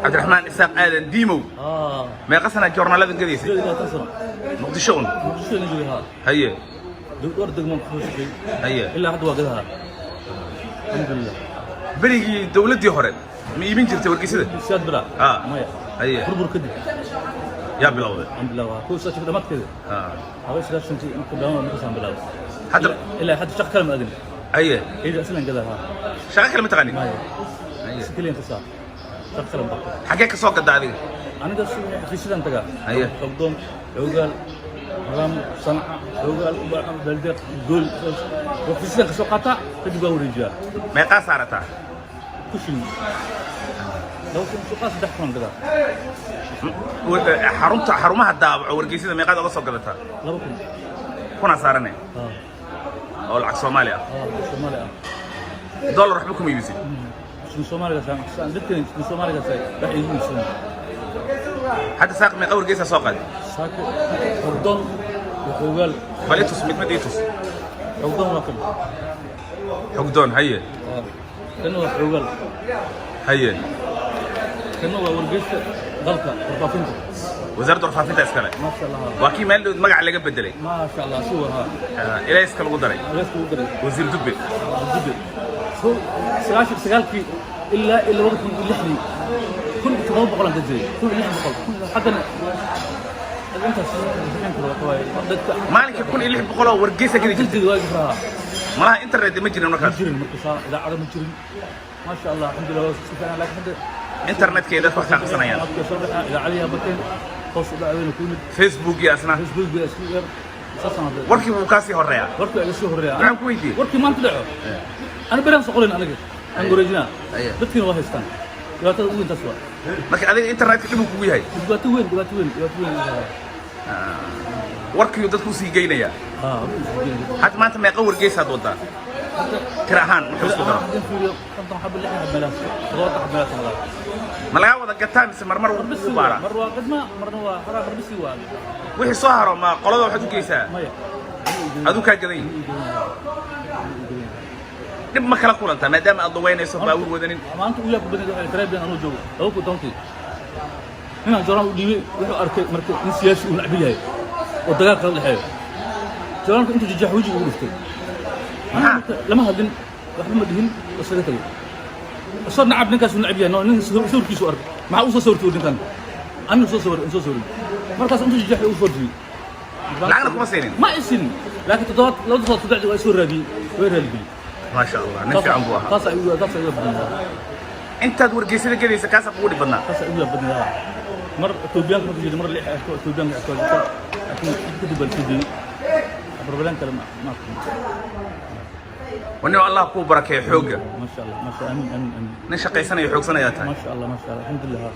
Cabdiraxmaan Isaaq Aadan Diimow. Ah. Meeqa sanaa joornaaladan gadaysay? 28 sano. Muqdisho un? Muqdisho la joogay, haa. Dhowr degmo ku soo shaqeeyay. Ilaa hadda waa gadaha, alxamdulilah. Berigii dowladdii hore ma iibin jirtay wargeysyada? Siyaad bilaa? Ah. Maya. Burbur kadib. Yaa bilowday? Aan bilaabaa kuwa soo dhamaadkeeda. Haba 90-kii marka bilaabana, markaasaan bilaabay. Hadda? Ilaa hadda shaqo kale ma adin. Iyada islan gadaha. Shaqo kale ma taqaanin? Maya. Si keliyan ka saa, shaqo kale ma qabto. Xaggee ka soo gadda adiga? Aniga xafiisyadan tagaa. Xogdoon, Xoogaal, Raam, Sanca, Xoogaal, Baldeeq, Gool, xafiisyadan ka soo qaataa, kadib waa wareejiyaa. Meeqaa saarataa? Ku shilin, 2000 suuqaa, 3000 gadaa. Xarunta, xarumaha daabaco wargeysyada, meeqaad oga soo gadataa? 2000. Kunaa saarane? Haa. Oo lacag Soomaali ah? Haa, Soomaali ah. Dollar waxba kuma iibisid? Shilin Soomaaliga saan dadkan shilin Soomaaliga saa wax iigu iibsadaan. Hadda saaq meeqa wargeysaa soo qaaday? Saako Xogdoon iyo Xoogaal. Bal i tus, mid mid ii tus. Xogdoon waa kan. Xogdoon, haye. Haa. Kana waa Xoogaal. Kana waa wargeysta dalka, warfaafinta. Wasaaradda warfaafinta iskale. Maasha Allah. Waa kii meel dhow magaca laga bedelay. Maasha Allah, si waa. Ilayska lagu daray. Ilayska ugu daray. Wasiir Dubbe. Dubbe soo 99-kii ilaa 2006-dii 1700 aan ka jiray, 1600 haddana intaas bixin karo waxa waaye dadka. Maalinkii 1600 oo wargeysa gadi jirtay? Jirtay, waa gifraha. Malaha internet ma jirin Ma markaas. jirin marka, idaacada ma jirin. Maasha Allah, alxamdulilah, waa si fiican, laakiin hadda Internetka ay dadka wax ka aqrisanayaan. Dadka soo baxaa, idaacadihi bateen, hoos u dhacweyna ku yimid. Facebook iyo asna. Facebook baa isku yar saasaan hadda. Warkii buu kaa sii horeeyaa. Warkii iga sii horeeya. Maxaan ku weydiiyey? Warkii maanta dhaco ana beraan soo qorin, aniga aan wareejinaa. Dadkiina waa haystaan. Dhibaatada ugu intaas waa. Marka adiga internetka dhib uu kugu yahay? Dhibaato weyn, dhibaato weyn, dhibaato weyn. Warkiiuu dadku usii geynayaa. Haa, warkii usii geynaya. Hadda maanta meeqa wargeysaad wadaa tira ahaan marka isku daro? Haddaan fiiriyo, 50 xabo, 60 xabo meelahaas, 70 xabo meelahaas wadaa. Ma lagaa wada gataa mise marmar Mar bisi. u baaraa? Mar waa qidma, marna waa haraa, mar bisi waa. Wixii soo haro ma qolada waxaad u geysaa? Maya. Aduu kaa gadan yahay? Dhib ma kala kulantaa maadaama aad lugeynayso, baabuur wadanin? Maanta ugu yaabka badneed waxay Caribbean anuu joogo 2010-kii, ninaan joornaal u dhiibay, wuxuu arkay marka nin siyaasi uu nacbi yahay oo dagaal kala dhexeeyo. Joornaalka intuu jajax wejiga ugu dhuftay. Maxaa? Marka lama hadlin, waxba ma dhihin, oo iskaga tagay. Isoo nacab ninkaas uu nacab yahay, no, nin sawirkiisu arkay, maxaa u soo sawirtay ninkan? Anigu soo sawir, soo sawirin. Markaas intuu jajax ugu forjiyey. Lacagna kuma siinin? Ma isin, laakiin toddobaad, 2 toddobaad saddexdii waa soo raadiyey, way raaligeliyey. Maasha Allah, nin fiican buu ahaa. Taasaa igu badnaa. Intaad wargeysada gedaysa kaasaa kugu dhib badnaa? Taasaa igu badnaa. Mar Etoobiyaanka marka jiray, mar lix arko Etoobiyaanka arko jirta, laakiin kadib baa lasoo deeyey. Problem kale ma arkin. Wani Allah kuu barakeeyo xoogga. Maasha Allah, maasha, amiin, amiin, amiin. Nin shaqaysanaya, xoogsanayaa tahay. Maasha Allah, maasha Allah, alxamdulilah.